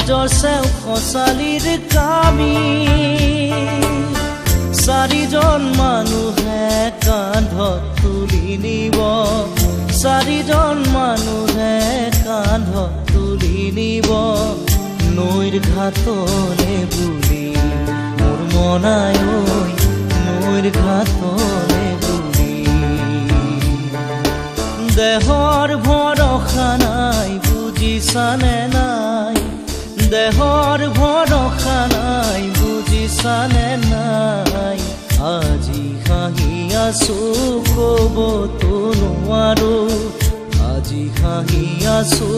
মাজৰ চেও খচালিৰ কামি। চাৰিজন মানুহে কান্ধত তুলি নিব, চাৰিজন মানুহে কান্ধত তুলি নিব নৈৰ ঘাটলে বুলি মোৰ মনাই ঐ, নৈৰ ঘাটলে বুলি। দেহৰ ভৰসা নাই বুজিছানে নাই, দেহৰ ভৰসা নাই বুজিছানে নাই। আজি হাঁহি আছো কবতো নোৱাৰো, আজি হাঁহি আছো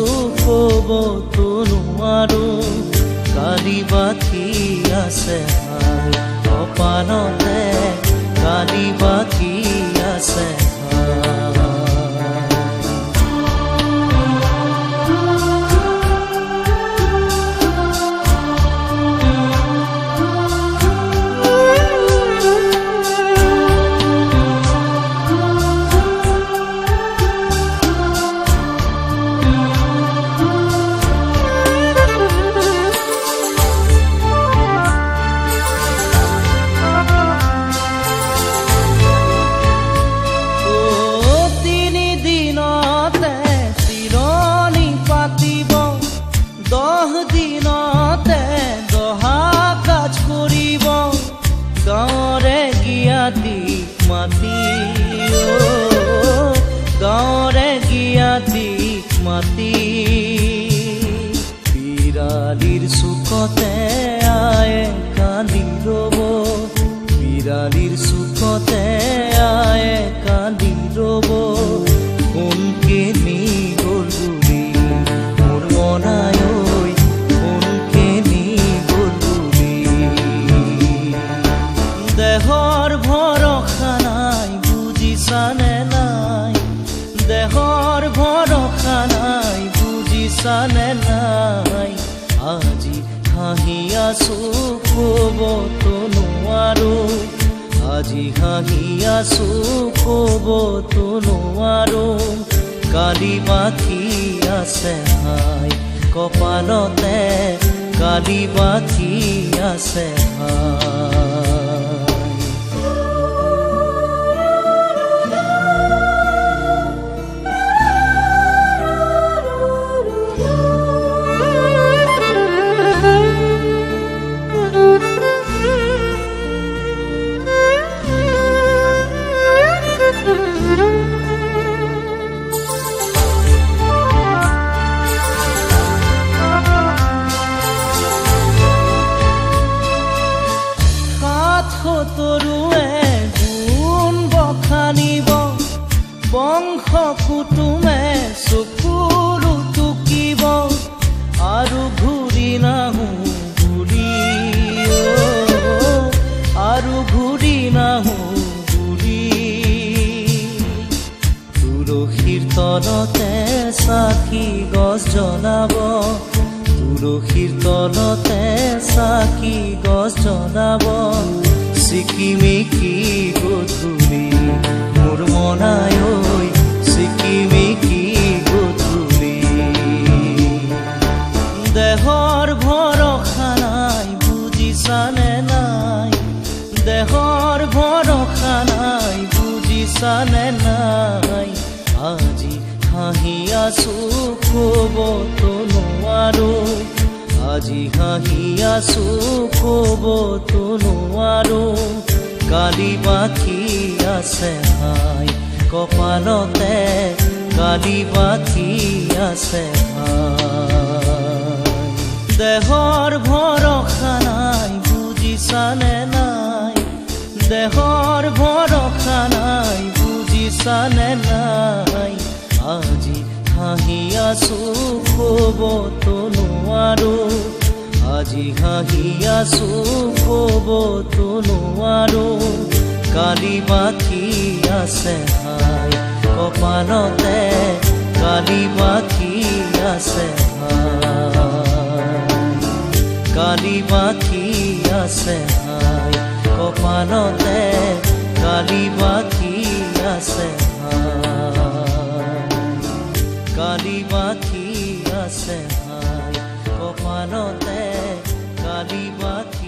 কবতো নোৱাৰো। কালি বাকী আছে হায় কপালতে, কালি বাকী আছে হায়। দিনতে দহা কাজ কৰিব গাঁৱৰে জ্ঞাতি মাতি, গাঁৱৰে জ্ঞাতি মাতি। বিৰালিৰ চুকতে আয়ে কান্দি ৰ'ব, বিৰালিৰ চুকতে আয়ে কান্দি ৰ'ব। কোনকে নি গ'ল বুলি মোৰ মনাই ঐ, কোনকে নি গ'ল বুলি। দেহৰ ভৰসা নাই বুজিছানে নাই, দেহৰ ভৰসা নাই বুজিছানে নাই। আজি হাঁহি আছো কবতো নোৱাৰো, আজি হাঁহি আছো কবতো নোৱাৰো। কালি বাকী আছে হায় কপালতে, কালি বাকী আছে হায়। তৰুৱে গুণ বখানিব, বংশ কুটুমে চকুলো টুকিব। আৰু ঘূৰি নাহো বুলি, আৰু ঘূৰি নাহো বুলি। তুলসীৰ তলতে চাকি গছ জ্বলাব, তুলসীৰ তলতে চাকি গছ জ্বলাব। চিকিমিকি গধূলি মোৰ মনাই ঐ, চিকিমিকি গধূলি। দেহৰ ভৰসা নাই বুজিছানে নাই, দেহৰ ভৰসা নাই বুজিছানে নাই। আজি হাঁহি আছো কবতো নোৱাৰো, আজি হাঁহি আছো কবতো নোৱাৰো। কালি বাকী আছে হায় কপালতে, কালি বাকী আছে হায়। দেহৰ ভৰসা নাই বুজিছানে নাই, দেহৰ ভৰসা নাই বুজিছানে নাই। আজি হাঁহি আছো কবতো নোৱাৰো, আজি হাঁহি আছো কবতো নোৱাৰো। কালি বাকী আছে হায় কপালতে, কালি বাকী আছে হায়। কালি বাকী আছে হায় কপালতে, কালি বাকী আছে হায়। কালি বাকী আছে হায় কপালতে। তোমাক।